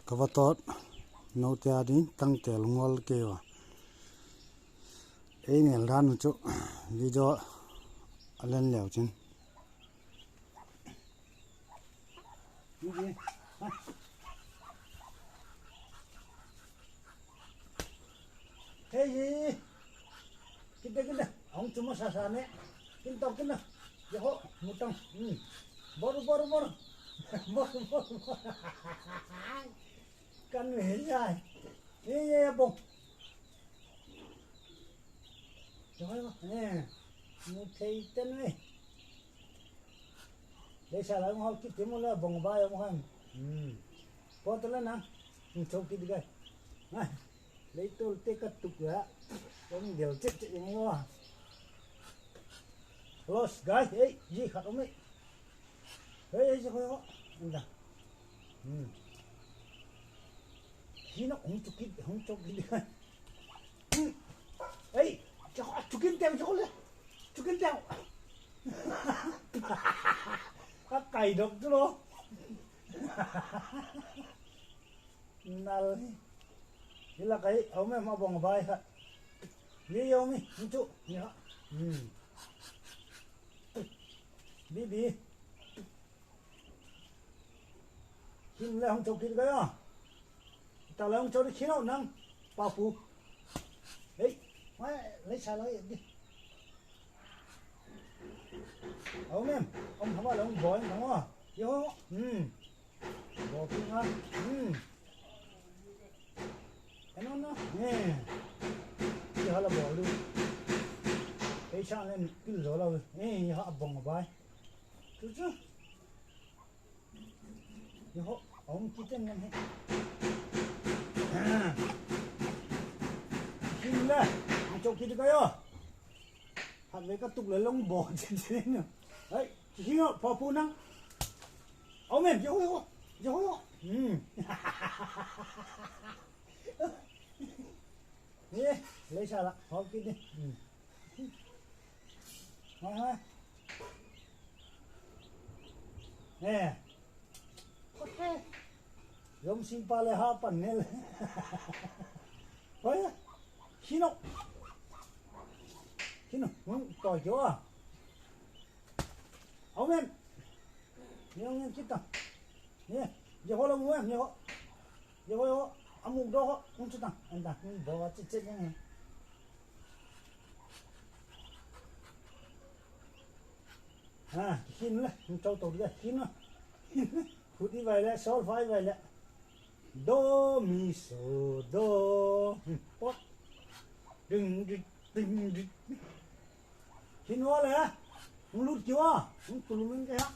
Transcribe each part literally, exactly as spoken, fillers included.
Ka va tawt, note â ding tangte lunggol kei ua. Ei nêl dan u chu video a len leu chin. Hei, kit de, kit de. A hung chu masa sa ne. Kin tawk kin a. Yaho, mutang. Bor, bor, bor. Bor, bor, bor. Kan ve hi ai. Ye, ye, bong. Yaho, mu thei ten ve. Leisa la hung hau kit ti mu la bong bai um han. Pawt le na. Hung chau kit gai. Leitol te ka tuk la. Hung del chet chet ngai ua. Close gai. Ei, ji khat um ei. Hei, hei, ji khat um. Unda. Hi na hung chau kit, hung chau kit gai. Ei, chu kin teu, chu le. Chu kin teu. Ka kai dok chu lo. Nal hi. Hi la kai, au me ma bong bai kha. Ye yo mi, chu. Ya. Bi bi. Hin le hung chau kit gai a. Ta le hung chau di khin au nang. Pa pu. Hei. Mai, leisa la di. Au mem, um hama la hung boi nang a. Yo. Bawlpui nga. Eno na. Nge. Ti hala bawl lu. Ei sa len pil zo lo. Nge, ha bong bai. Chu chu. Yaho, a um kiten nang hi. Hin le, a chau kit ka yo. Hat ve ka tuk le long bo chen chen. Ai, hi yo, pa pu nang. Au mem, yaho, yaho. Yaho, yaho. Hmm. Ni, leisa la, hau kit ni. Hmm. Hoi, hoi. Eh. Hoi, hoi. Zom sing pa le ha pan nel. Hoi. Hino. Hino. Hmm, toi jo a. Au mem. Ni ang ngen kit ta. Ni, je ho lo mu em, ni ho. Je ho, ho. A muk do ho. Hung chu ta. An ta. Hmm, bo a chet chet ngen. Ha, khin le, hung chau to le, khin a. Khut i vai le, solfa i vai le. Do, mi, so, do. Hmm, pot. Ding, ding, ding, ding. Khin wa le. Hung lut ki wa. Hung tu lu min ka ya.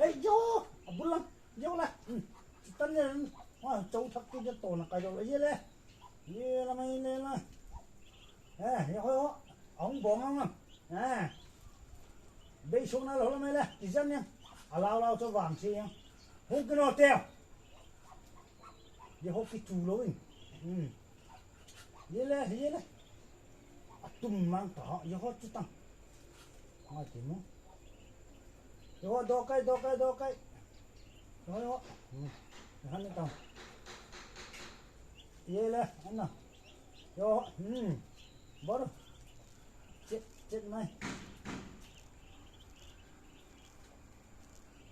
Ei, yo. A bul lang. Yo le. Hmm. Tan le. Wa, chau thak ki je to na ka yo le. Ye le. Ye la mai le la. Eh, ye hoi ho. A hung bawng ang am. Eh. Bei suk na lo la mai le. Ti zan ni. A lau lau chu vang si ang. Hung ki no teu. Ye ho ki tu lo in. Hmm. Ye le, ye le. A tum mang ta, ye ho chu tang. Ngai ti mu. Ye ho do kai, do kai, do kai. Ye ho, ye ho. Hmm. Ye han ni tang. Ye le, an na. Ye ho, hmm. Bor. Chet, chet mai.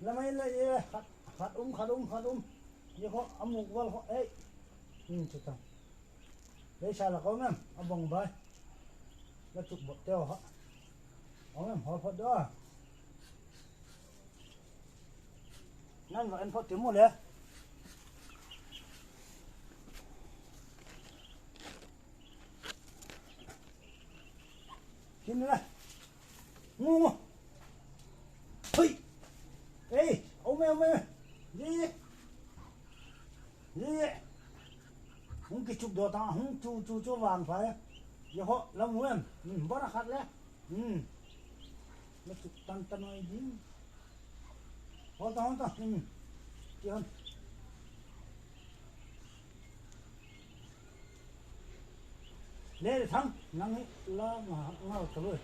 La mai le ye, khat, khat um, khat um, khat um. Ye ho, a muk val ho, ei. Hmm, chu tang. Leisa la ko mem, a bong bai. La chuk bot teu ha. Ko mem, hol phot da. Nan va en phot ti mu le. Khin le. Ngu ngu. Hoi. Ei, au me, au me. Ye. Ye. Hung kichuk do ta, hung chu chu chu vang pha e. Ye ho, la mu em. Hmm, bor a khat le. Hmm. La chuk tan tan ai ding. Hol ta, hol ta. Hmm. Ki hon. Le le thang, nang hi la nga, nga ta lui.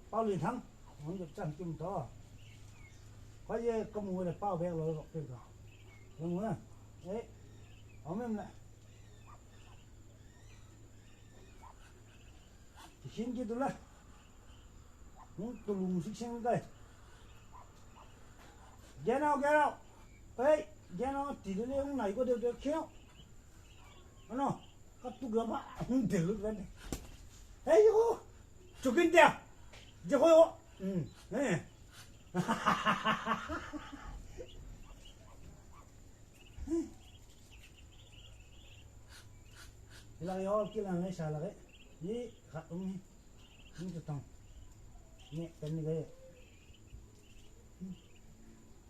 Pau lin thang, hon jep chan kim to. Hoi e, ka mu leh pau bêk lo vak pe ka. Ka mu na. E, a um em na. Ti khin kit u la. Hung tulum sik seng kai. Gen au, gen au. Ei, gen au ti le le hung nai ko deu deu khiau. Ano, ka tuk la ba hung del lu ven. Ei, o. Chukin dia. Je hoi o. Hmm. E. Hilai hol kilang le sa la ke. Ni khat um hi. Ni tu tang. Ni pen ni ke.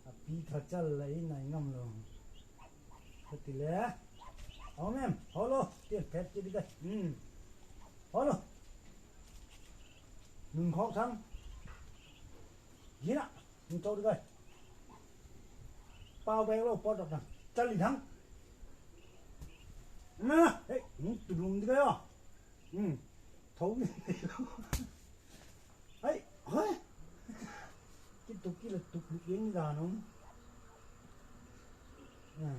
A pi tha chal la i nai ngam lo. Ka ti le. Hol em, hol o. Ti phet ti di ke. Hmm. Hol o. Nung khok thang. Gina. Nung chau di ke. Pau bêk lo, pau dok thang. Chal i thang. Na, hei, nung tulum di ke o. Hmm. Tho ni. Hei, hei. Ki tuk ki la tuk lut yen dan um. A.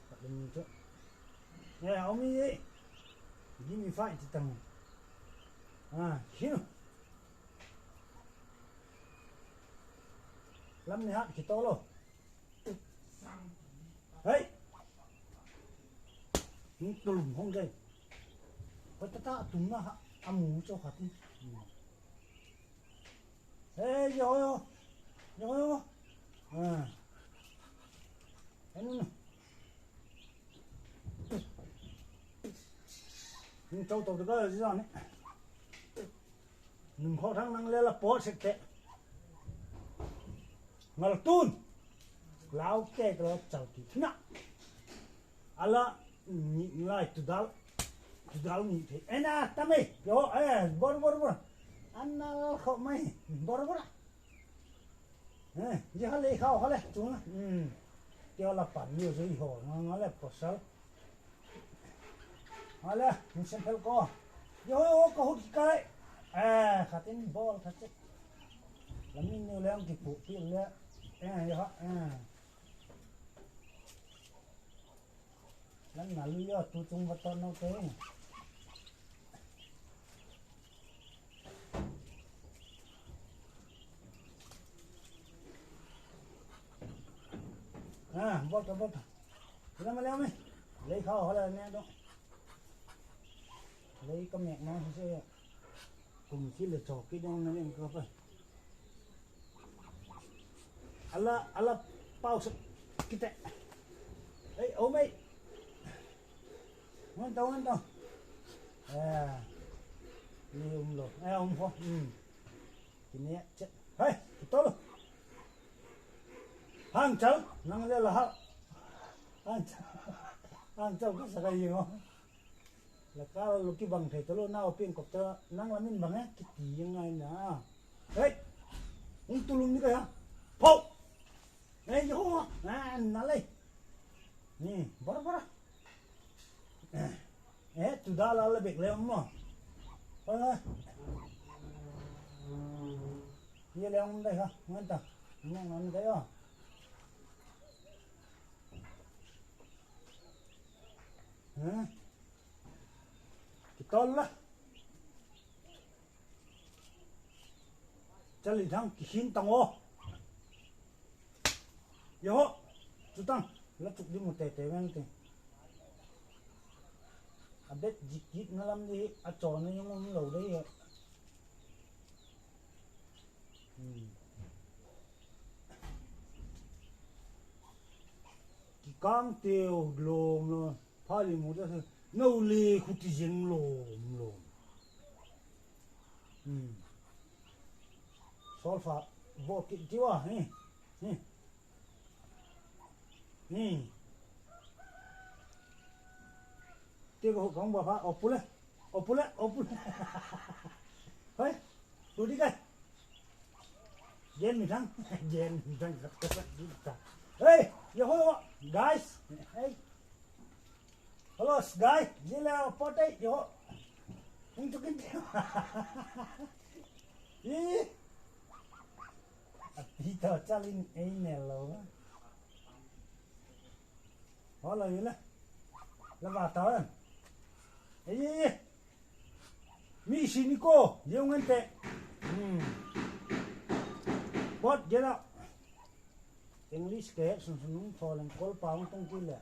Ka len ni chu. E, a um i. Give me five ti tang. A, hiu. Lam ni hat ki to lo. Hei. Ni tulum hong dei. Hoi ta ta tum na ha. A mu cho khat ni. Hei, yo, yo. Yo, yo. A. Hei, nu, nu. Nung chau to de ka ji ni. Nung khok thang nang le la pawt sek te. Ngal tun. Lau ke ka lo chau ti thina. A la ni lai tu dal. Tu dal ni thei. E na ta me. Yo, e, bor, bor, bor. An na la khop mai. Bor, bor. E, ji ha le khau ha le. Chung na. Hmm. Ti la pan ni zui ho. Nga, nga le pasal. A le, mi sem phel ko. Yo, yo, ka hut ki kai. A, khat in ball khat che. La min ni le ang ki pu pi le. E, yo, e. Lan na lu yo, tu chung va ton no te. A, bol ta, bol ta. Ina ma le me. Lei kha ho le ne do. Lei ka mek na se. Kum si le chawk ki dong na lem ka pa. A la, a la pau sa kite. Ei, o mei. Ngan tau, ngan tau. A, ni um lo. A, um kho. Hmm. Kine che. Hei, tol. Hang chal, nang le la ha. Hang chal. Hang chal ka sa ka ying o. La ka lo kibang thei talo, nau piang kop ta, nang la min bang e, kiti ngai na. Hei! Hung tulum ni ka ya. Pau! Hei, yo! A, na lei. Ni, bora, bora. E, tu da la la bek le mo. Bora. Ye le mo dai ha, ngan ta. Ngan, ngan dai ha. Hả? Ki tol la. Chal i thang ki hin tang o. Yo ho. Chu tang. La chuk di mu te te veng te. A bet zik kit na lam di a chawn na yung um lo dei. Hmm. Kikang teu lawm lo, pha li mu ta se, no le khuti zeng lawm lawm. Hmm. Solfa, vo kit ti wa, ni, ni, ni. Ti ko kong ba pha, opule, opule, opule. Hei, tu di kai. Gen mi thang. Gen mi thang. Hey, yo ho, guys. Hey. Hello, guys. Zile pote, yo ho. Hung tu kin. Ih. A Hi ta chal in ei nel lo. Ho lo le. La va ta. Ei, ei, ei. Mi si ni ko, yeu ngan te. Hmm. Pot gela. English ke sun sun nung tho leng kol pa hung tong ki le.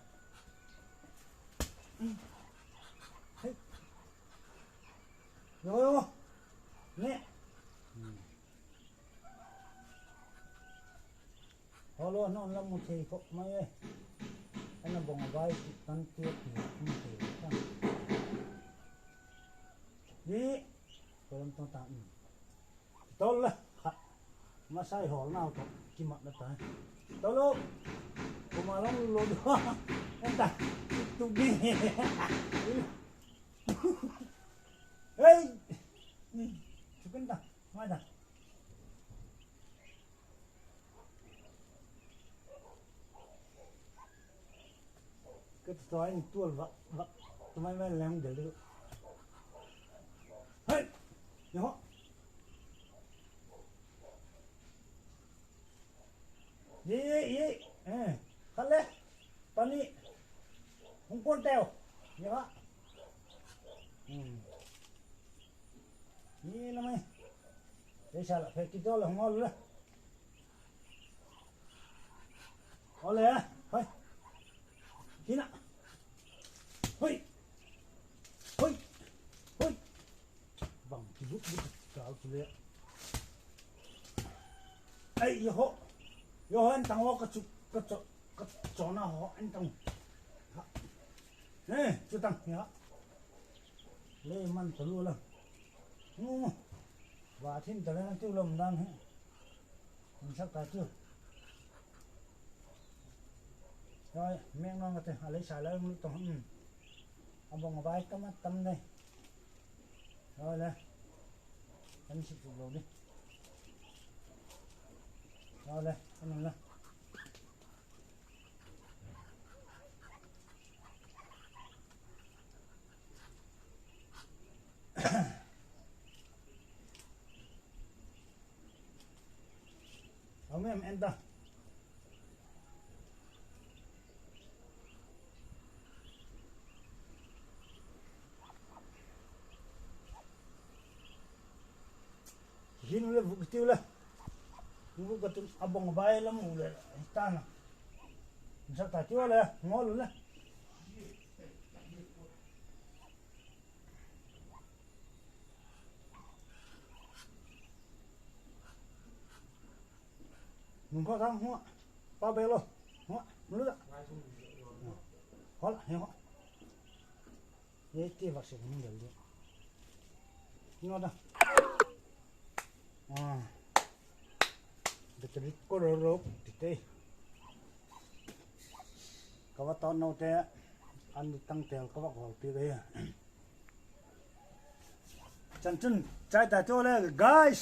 Hei. Yo, yo. Ne. Hmm. Holo, non la mu thei khop mai e. Ana bong a vai ti tan ti ti mu thei ta. Ni, ko lam tong ta. Tol la, khat. Masai hol nau to, kimat na ta. Tol lo. Kuma long lo do. Enta. Tu ni. Hei. Chukin ta. Mai ta. Ka tu in tual vak vak. Tu mai mai leng del du. Hei. Ni ho. Ye, ye, ye. Eh, khat le. Pani. Hung kon teu. Ye ha. Hmm. Ni la mai. Ei sa la, phe ki tol hung ol le. Ole, hoi. Hina. Hoi. Hoi. Hoi. Bang ki buk buk kal tu le. Ai, yo ho. Yo ho, en tang lo ka chu, ka chu, ka chu na ho, en tang. Ha. Eh, chu tang, ya. Le man ta lu la. Ngu. Va thin ta le na tiu lom dan hi. An sak ta tiu. Rồi, meng nong ka te, a lei sa lai mu tong. Hmm. A bong a vai tam a tam dei. Rồi le. Kan sik suk lo di. Rồi le, kan nang le. Au mem en ta. Hin le vuk tiu le. Vuk ka tun a bong bai lam u le. Ta na. Sa ta tiu le, ngol u le. Nung kho thang hua. Pa belo. Hua. Nulu da. Hol, he ho. Ye ti va se nung del di. Ngu da. Ah. Battery ko ro ro ti te. Ka va ton no te. An tang tel ka va hol pi ve. Chan chun chai ta chu le, guys.